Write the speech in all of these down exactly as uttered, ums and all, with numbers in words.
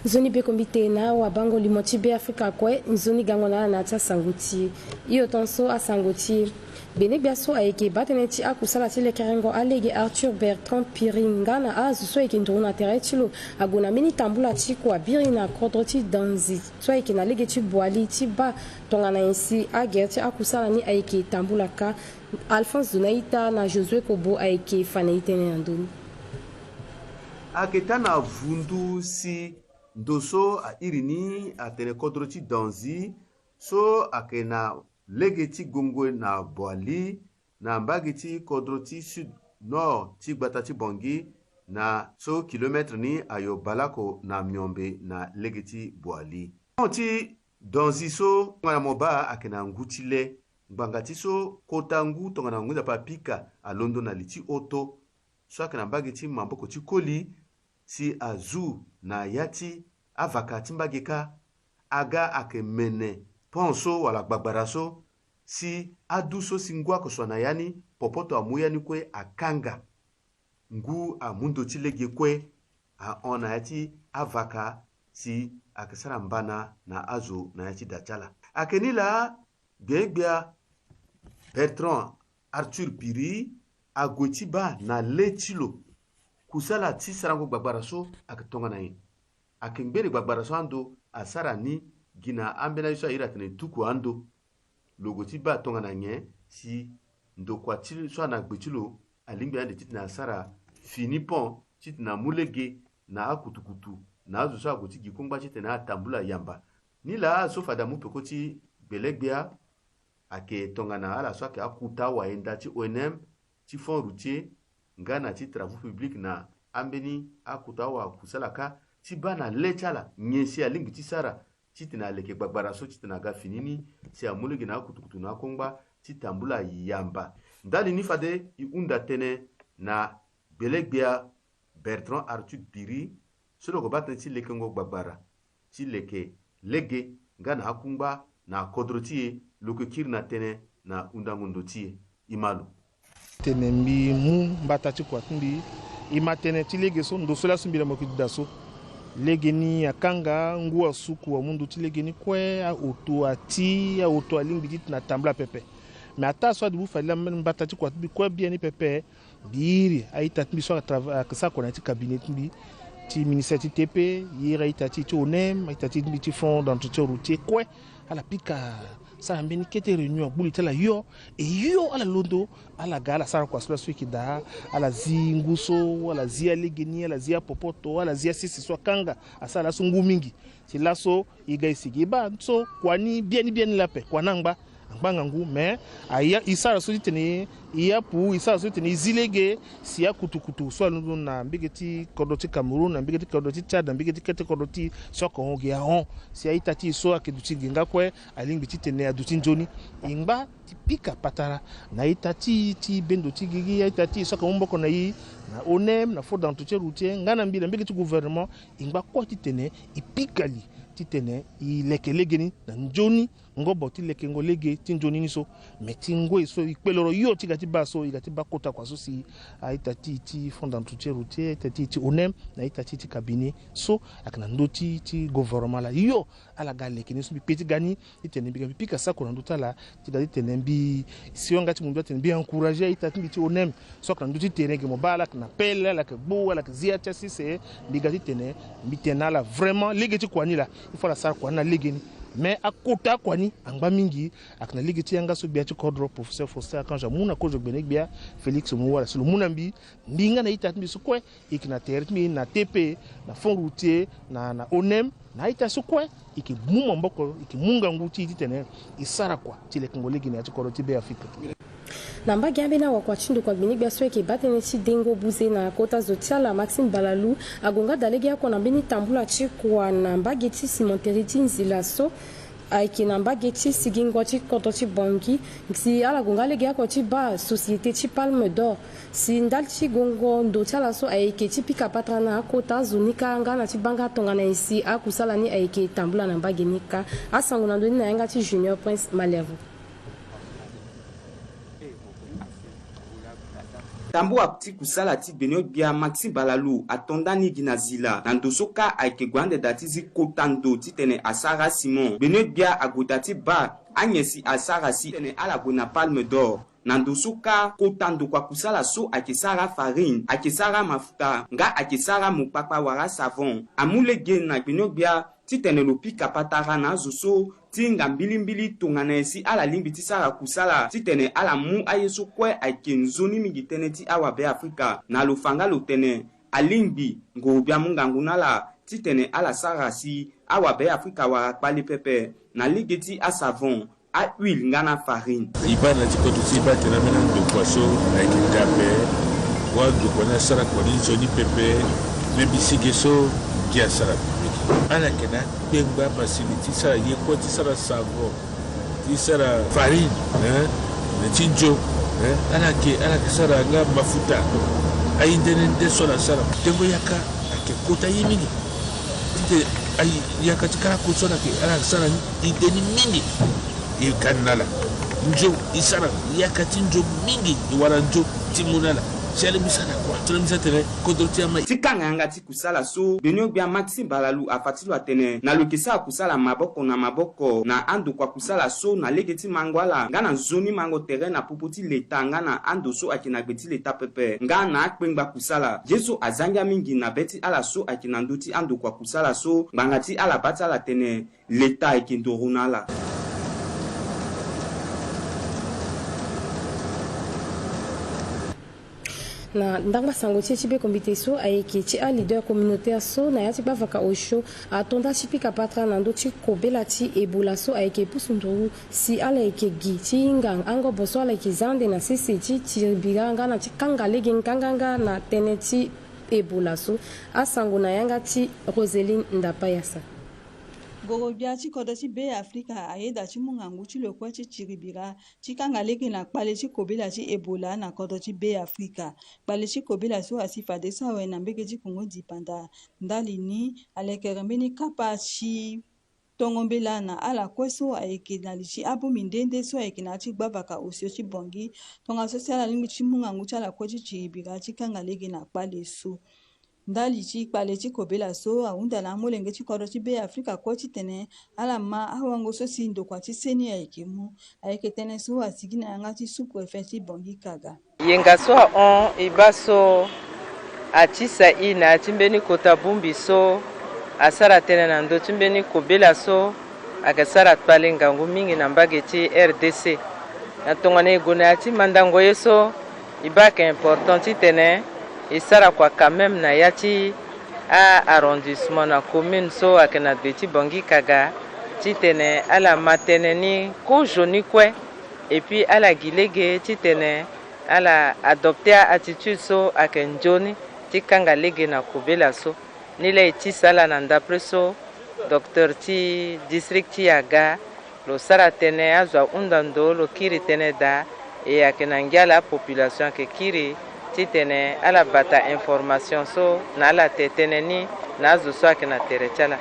Nzoni beko mbi tene na awabango limo ti Be Afrika kue, nzoni gango na ala na ya ti asango ti e. Hio tongaso asango ti e. Gbenegbia so ayeke baa tënë ti akusala ti lekerengo alege Arthur Bertrand Piri nga na azo so ayeke nduru na tere ti lo ague na mbeni tambula ti kua biri na kodro ti Danzi so ayeke na lege ti Boali ti baa tongana nyen si agere ti akusala ni ayeke tambula kâ. Alphonse Zonaita na Josué Kobo ayeke fa na e tënë na ndö ni. Ayeke taa na vundu si ndo so a iri ni atene kodro ti Danzi so ayeke na lege ti gongo na Boali na mbage ti kodro ti sud nord ti gbata ti Bangui na so kilometre ni ayo baleoko na miombe na lege ti Boali. Pont ti Danzi so tongana mo baa ayeke na ngu ti le ngbanga ti so kota ngu tongana ngu nzapa apika alondo na li ti oto so ayeke na mbage ti maboko ti koli si azu na ya ti avaka ti mbage kâ. Aga ayeke mene pont so wala gbagbara so si adu so si ngu ayeke sua na ya ni popoto amu ya ni kue akanga. Ngu amu ndo ti lege kue ahon na ya ti avaka si ayeke sara mbana na azo na ya ti da ti ala. Ayeke ni laa gbenegbia Bertrand Arthur Piri ague ti baa na le ti lo kusala ti sarango gbagbara so ayeke tongana nyen. Ayeke ngbene gbagbara so ando asara ni gi na ambeni aye so a iri atene tuku ando. Lo gue ti baa tongana nyen si ndokua ti so ana gbe ti lo alingbi ande titene asara fini pont titene amu lege na akutukutu na azo so ague ti gi kongba titene atambula yamba. Ni laa so fade amu peko ti gbelegbia ayeke tongana ala so ayeke akuta wayenda ti O N M, ti fonds routier nga na ti travaux publics na ambeni akuta wakusala kâ ti baa na le ti ala nyen si alingbi ti sara titene aleke gbagbara so titene aga fini ni si amu lege na akutukutu na akongba ti tambula yamba. Ndali ni fade e hunda tënë na gbelegbia Bertrand Arthur Piri so lo yeke baa tënë ti lekengo gbagbara ti leke lege nga na akungba na akodro ti e. Lo yeke kiri na tënë na hundango ndo ti e. E ma lo. Tene mbi mu mbata ti kua ti mbi, e ma tënë ti lege so ndo so laso mbi laa mo yeke duda so. Legeni akanga, ngu asuku, amu ndo ti legeni kue, aoto ati, aoto alingbi titene atambula pepe. Me ataa so adubu fade laa mbata ti kua ti mbi kue biani pepe. Mbi iri a-ita ti mbi so ayeke sara kua na ya ti cabinet ti mbi ti ministère ti T P, e iri a-ita ti e ti O N M, a-ita ti mbi ti fonds d'entretien routier kue. Ala pika sara mbeni kete réunion, agbu li ti ala hio. E hio ala londo, ala ga ala sara kua so laso e yeke daa. Ala zi ngu so, ala zi alege ni, ala zi apopoto, ala zi asese so akanga, asara laso ngu mingi. Si laso e ga e sigi e baa so kua ni biani biani laa ape, kua ni angba, angba ngangu, me aya e sara so titene e apu, e sara so titene e zi lege si akutukutu so alondo na mbage ti kodro ti Cameroun, na mbage ti kodro ti Tchad, na mbage ti kete kodro ti so ayeke hon ge ahon. Si a-ita ti e so ayeke duti nginga kue alingbi titene aduti nzoni. E ngba ti pika patara na a-ita ti e ti bendo ti gigi, a-ita ti e so ayeke mu maboko na e na O N M, na fonds d'entretien routier nga na mbi na mbage ti gouvernement. E ngba kue titene e pika li titene e leke legeni na nzoni ngobo ti lekengo lege ti nzoni ni so. Me ti ngoi so e kpe loro hio ti ga ti baa so, e ga ti baa kota kua so si a-ita ti e ti fonds d'entretien routier, a-ita ti e ti O N M, na a-ita ti e ti cabinet so ayeke na ndö ti ti gouvernement laa hio. Ala ga leke ni so mbi kpe ti ga ni titene mbi ga mbi pika sako na ndö ti ala ti ga titene mbi si yanga ti mundu atene mbi encourager a-ita ti mbi ti O N M so ayeke na ndö ti terrain ge, mo baa ala yeke na pelle, ala yeke gbu, ala yeke zi ya ti asese. Mbi ga titene mbi tene na ala vraiment lege ti kua ni laa il faut ala sara kua ni na legeni. Me akota kua ni angba mingi. Ayeke na lege ti yanga so gbia ti kodro professeur Faustin Archange amu na kozo gbenegbia Félix Mouhoua laa si lo mu na mbi. Mbi nga na a-ita ti mbi so kue e yeke na tere ti mbi na T P, na fonds routier, na, na O N M, na a-ita so kue e yeke mu maboko, e yeke mu ngangu ti e titene e sara kua ti lekengo lege na ya ti kodro ti Be Afrika. Na mbage ambeni awakua ti ndokua gbenegbia so ayeke baa tënë ti dengo buze na kota zo ti ala Maxime Balalou ague nga daa legeoko na mbeni tambula ti kua na mbage ti cimenterie ti nzila so ayeke na mbage ti sigingo ti kodro ti Bangui. Si ala gue nga legeoko ti baa société ti Palme d'Or. Si ndali ti gongo ndo ti ala so ayeke ti pika patara na akota azo ni kâ nga na ti baa nga tongana nyen si akusala ni ayeke tambula na mbage ni kâ. Asango na ndö ni na yanga ti Junior Prince Malherve. Tambula ti kusala ti gbenyo-gbia Maxime Balalou ato ndani gi na zila na ndo so kâ ayeke gue ande daa ti zi kota ndo titene asara ciment. Gbenyo-gbia ague daa ti baa anyen si asara si titene ala gue na Palme d'Or. Na ndo so kâ kota ndokua kusala so ayeke sara farine, ayeke sara mafuta, nga ayeke sara mokpakpa wala savon. Amu lege na gbenyo-gbia titene lo pika patara na azo so ti hinga mbilimbili tongana nyen si ala lingbi ti sara kusala titene ala mu aye so kue ayeke nzoni mingi tënë ti awabe-afrika. Na lo fa nga lo tene alingbi ngoro-gbia amu ngangu na ala titene ala sara si awabe-afrika wara kpale pepe na lege ti asavon, ahuile nga na farine. E baa na ti kodro ti e baa tene ambeni andokua so ayeke ga ape. Wala ndokua ni asara kua ni nzoni pepe. Mbi bisi ge so gi asara ape. Ala yeke na akpengba masini ti sara ye kue ti sara savon, ti sara farine, hein, ti nzo, hein, ala yeke, ala yeke sara nga mafuta. Aye nde nde so ala sara. Tengo yaka ayeke kota ye mingi. Titene aye yaka ti kara kota so ala yeke, ala yeke sara ni, e de ni mingi. E ga ni na ala. Nzo e sara yaka ti nzo mingi, e wara nzo ti mu na ala. Si alingbi sara kua, si alingbi sara tene kodro ti e amai. Ti kanga yanga ti kusala so, gbenyo-gbia Maxime Balalou afa ti lo atene na lo yeke sara kusala maboko na maboko na andokua kusala so na lege ti mango ala nga na nzoni mango tere na popo ti leta nga na ando so ayeke na gbe ti leta pepe nga na akpengba kusala. Ye so azangia mingi na be ti ala so ayeke na ndö ti andokua kusala so, ngbanga ti ala baa ti ala tene leta ayeke ndoro na ala. Na ndangba sango ti e ti be kombite so ayeke ti aleader communautaire so na ya ti gbavaka osio ato nda ti pika patara na ndö ti kobela ti Ebola so ayeke pusu nduru si ala yeke gi ti hinga angobo so ala yeke za ande na sese ti tiri bira nga na ti kanga lege nganganga na tënë ti Ebola so. Asango na yanga ti Roseline Ndapayasa. Ngoro-gbia ti kodro ti Be Afrika ayeda ti mu ngangu ti lo kue ti tiri bira ti kanga lege na kpale ti kobela ti Ebola na kodro ti Be Afrika. Kpale ti kobela so asi fadeso awe na mbege ti Kongo dipanda. Ndali ni, alekere mbeni kapa ti tongo mbela na ala kue so ayeke na li ti abongbi nde nde so ayeke na ya ti gbavaka osio ti Bangui. Tongaso si ala lingbi ti mu ngangu ti ala kue ti tiri bira ti kanga lege na kpale so. Ndali ti kpale ti kobela so ahunda na amolenge ti kodro ti Be Afrika kue titene ala ma awango so si ndokua ti seni ayeke mu. Ayeke tënë so asigi na yanga ti sous-préfet ti Bangui Kaga. Yenga so ahon e baa so atisa e na ya ti mbeni kota bongbi so asara tënë na ndö ti mbeni kobela so ayeke sara kpale ngangu mingi na mbage ti R D C. Na tongana e gue na ya ti mandango ye so, e baa ayeke important titene e sara kua quand même na ya ti a-arrondissement na commune so ayeke na gbe ti Bangui Kaga titene ala ma tënë ni kozoni kue. Et puis ala gi lege titene ala adopter a-attitude so ayeke nzoni ti kanga lege na kobela so. Ni laa e tisa ala na ndapre so docteur ti district ti e aga, lo sara tënë, azo ahunda ndo, lo kiri tënë daa. E ayeke na ngia laa apopulation ayeke kiri titene ala bata information so na ala te tënë ni na azo so ayeke na tere ti ala.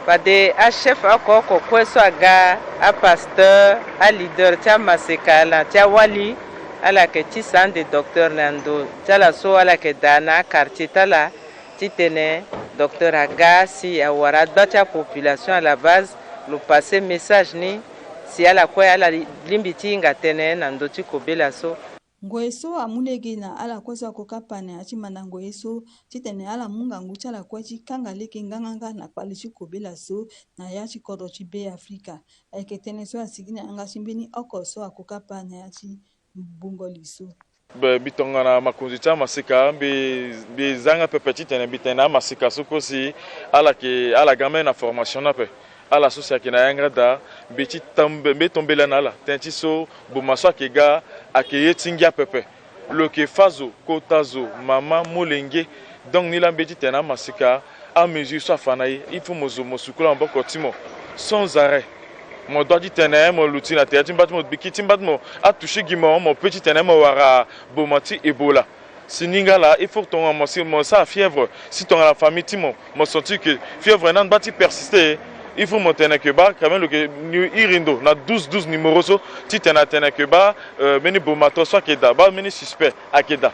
Fade achef oko oko kue so aga, apasteur, aleader ti amaseka na ti awali, ala yeke tisa ande docteur na ndo ti ala so ala yeke daa na aquartier ti ala titene docteur aga si awara agba ti apopulation à la base, lo passe message ni si ala kue ala lingbi ti hinga tënë na ndö ti kobela so. Ngoi so amu lege na ala kue so akokapa na ya ti mandango ye so titene ala mu ngangu ti ala kue ti kanga lege nganganga na kpale ti kobela so na ya ti kodro ti Be Afrika. Ayeke tënë so asigi na yanga ti mbeni oko so akokapa na ya ti mbungo li so. Be, mbi tongana makonzi ti amaseka, mbi, mbi za nga pepe titene mbi tene na amaseka so kue si ala yeke, ala ga même na formation ni ape. Ala so si ayeke na yanga daa, mbi ti tambe, mbi tombela na ala tënë ti so boma so ayeke ga ayeke ye ti ngia pepe. Lo yeke fâ zo, kota zo, mama, molenge. Donc ni laa mbi ye titene amaseka, amesure so afa na e, il faut mo zo mo sukula maboko ti mo sans arrêt. Mo doit titene mo luti na tere ti mba ti mo, biki ti mba ti mo atouché gi mo, mo peut titene mo wara boma ti Ebola. Si ni nga laa, il faut tongana mo si mo sara fièvre, si tongana famille ti mo, mo sentir que fièvre ni angba ti persister, il faut mo tene que baa quand même lo yeke iri ndo na douze douze numéro so titene atene que baa, euh, mbeni boma to so ayeke daa, baa mbeni suspect ayeke daa.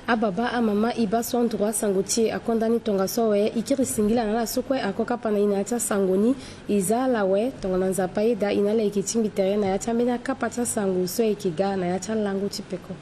Ababa amama, e baa so anduru asango ti e akonda ni tongaso awe. E kiri singila na ala so kue ako kapa na e na ya ti asango ni. E za ala awe. Tongana Nzapa ayeda, e na ala e yeke tingbi tere na ya ti ambeni akapa ti asango so ayeke ga na ya ti alango ti peko.